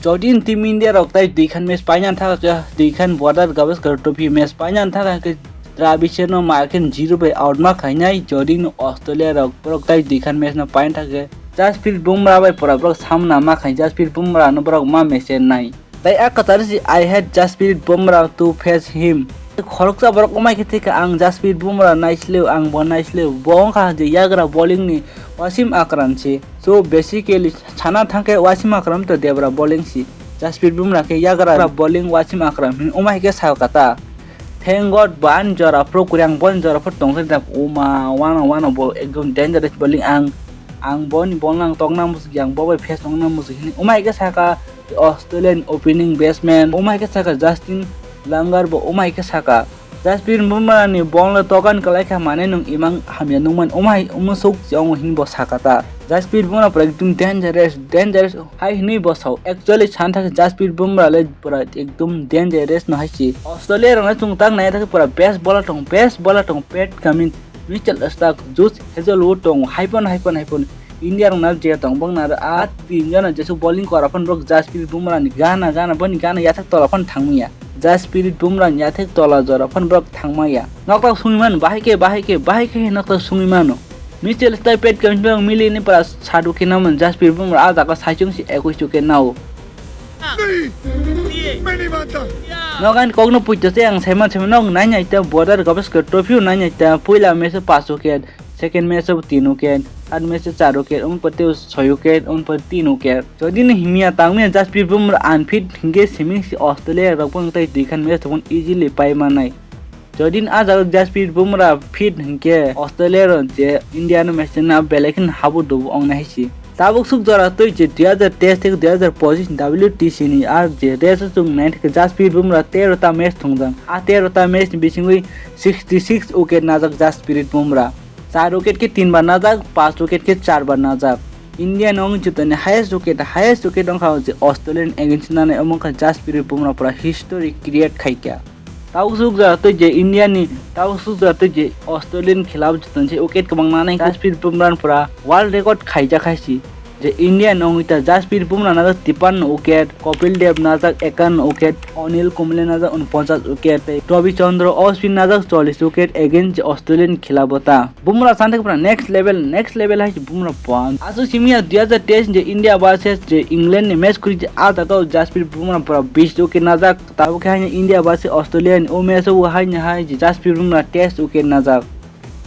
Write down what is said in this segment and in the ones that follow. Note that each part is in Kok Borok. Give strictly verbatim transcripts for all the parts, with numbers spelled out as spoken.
Jodi ni Team India rok tai dui khan match paina thaka khe, dui khan Border Gavaskar Trophy match paina thaka khe, Travis no ma khe zero bai out ma khainai. Jodi ni Australia rok borok tai dui khan match no paina thaka khe, Jasprit Bumrah bai pura borok samna ma khai, Jasprit Bumrah no borok ma mesen nai. Tai a kwcharo si, "I hate Jasprit Bumrah to face him." Khoroksa borok wngmai khe thikha, "Ang Jasprit Bumrah naisleo, ang bo naisleo." Bo wngkha je yagra bowling ni Wasim Akram se. So basically sana thangkhe Wasim Akram to debra bowling si. Jasprit Bumrah khe yagra bowling Wasim Akram hin wngmai khe salkha ta. Thank God bo ani jora phuru kwrwi, ang boni jora phuru tongkhe da, uma, wano, wano bo ekdom dangerous bowling, ang, ang boni ball nang tokna muchukya, ang bo bai face tongna muchuk hini wngmai khe saka. Australian opening batsman wngmai khe saka Justin Langer bo wngmai khe saka, Jasprit Bumrah ni ball no tokan kwlai kha, mane nwng imang hamya nukmani wngmai wngma suk se wngo hini bo saka ta. Jasprit Bumrah pura ekdom dangerous, dangerous hai hinwi bo sao. Actually sana thangkhe Jasprit Bumrah le pura ekdom dangerous no hai se. Australia rok no chwng tak nai thangkhe pura best bowler tong, best bowler tong, Pat Cummins, Mitchell Starc, Josh Hazlewood tongo, hai phano, hai phano, hai phano. India rok na je tong bok na a tin jona jesuk bowling kora phano borok Jasprit Bumrah ni gana, gana, boni gana yathek tola phano thangmaya. Jasprit Bumrah ni yathek tola jora phano borok thangmaya. Nokta sungwi mano, bahai khe, bahai khe, bahai khe nokta sungwi mano. Mitchell Starc, Pat Cummins borok mili ni pura sadu khe namo Jasprit Bumrah a jaga saichung si ekwis wicket nao. Nogo ani kokno puito se ang saiman saiman nog nai nai ta Border Gavaskar Trophy o nai nai ta, puila match o paanch wicket, second match o tin wicket, third match o char wicket, omo pore soi wicket, omo pore tin wicket. Jodi ni himya tangmaya Jasprit Bumrah unfit hinkhe simi si Australia rok bo tei dui khan match tongmani easily pai manai. Jodi ni a jaga Jasprit Bumrah fit hinkhe Australia rok je India no match na belai kheno habu dubu wngnai hai se. Tabuk suk jora twi je dui hazar teis theke dui hazar pochis W T C ni ar je race o chwng nai theke Jasprit Bumrah tero ta match thwngjak. A tero ta match ni bisingwi sixty six wicket najak Jasprit Bumrah. Char wicket khe tin bar najak, paanch wicket khe char bar najak. India ni wngwi jotoni highest wicket, highest wicket wngkha je Australian against nanai, omo wngkha Jasprit Bumrah pura history create khaikha. Tabuk suk jora twi je India ni, tabuk suk jora twi je Australian khilap jotoni se wicket kwbang nanai, Jasprit Bumrah pura world record khaijak hai se. Je India ni wngwi ta Jasprit Bumrah najak tipanno wicket, Kapil Dev najak ekanno wicket, Anil Kumble najak unponchas wicket, tei Ravi Chandra Ashwin najak chollis wicket against je Australian khilap o ta. Bumrah sana thangkhe pura next level, next level hai se Bumrah phan. Aswk simi ya dui hazar teis je India versus je England ni match kwrwi je a jaga o Jasprit Bumrah pura bis wicket najak. Tabuk khe haino India versus Australia ni o match o haino hai je Jasprit Bumrah test wicket najak.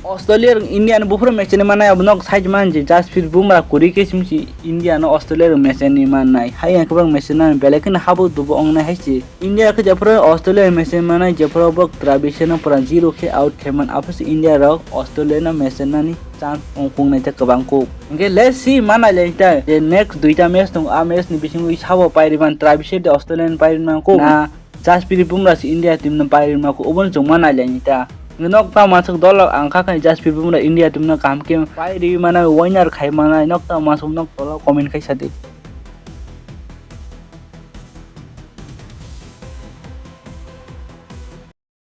Australia rok India no buphuru match ni mannai, abo nok side man je Jasprit Bumrah kwrwi khe simi se India no Australia rok match ni mannai. Hai hwnkhe borok match nani belai kheno habu dubu wngnai hai se. India khe jephuru Australia match manai, jephuru borok Travis no pura zero khe out khe man, aphuru se India rok Australia no match nani chance ongkhong nai ta kwbang kuk. Hwnkhe let's see, ma nai lai ta je next duita match tongo, a match ni bisingo sabo pairi man Travis de Australia ni pairi man kuk na Jasprit Bumrah se India team no pairi man kuk, obono chwng ma nai lai ta. Hwnkhe nok ta mansuk dol rok ang kha khai Jasprit Bumrah India team no kaham khe pairi manai, winner khai manai, nok ta mansuk nok dol rok comment khai sa di.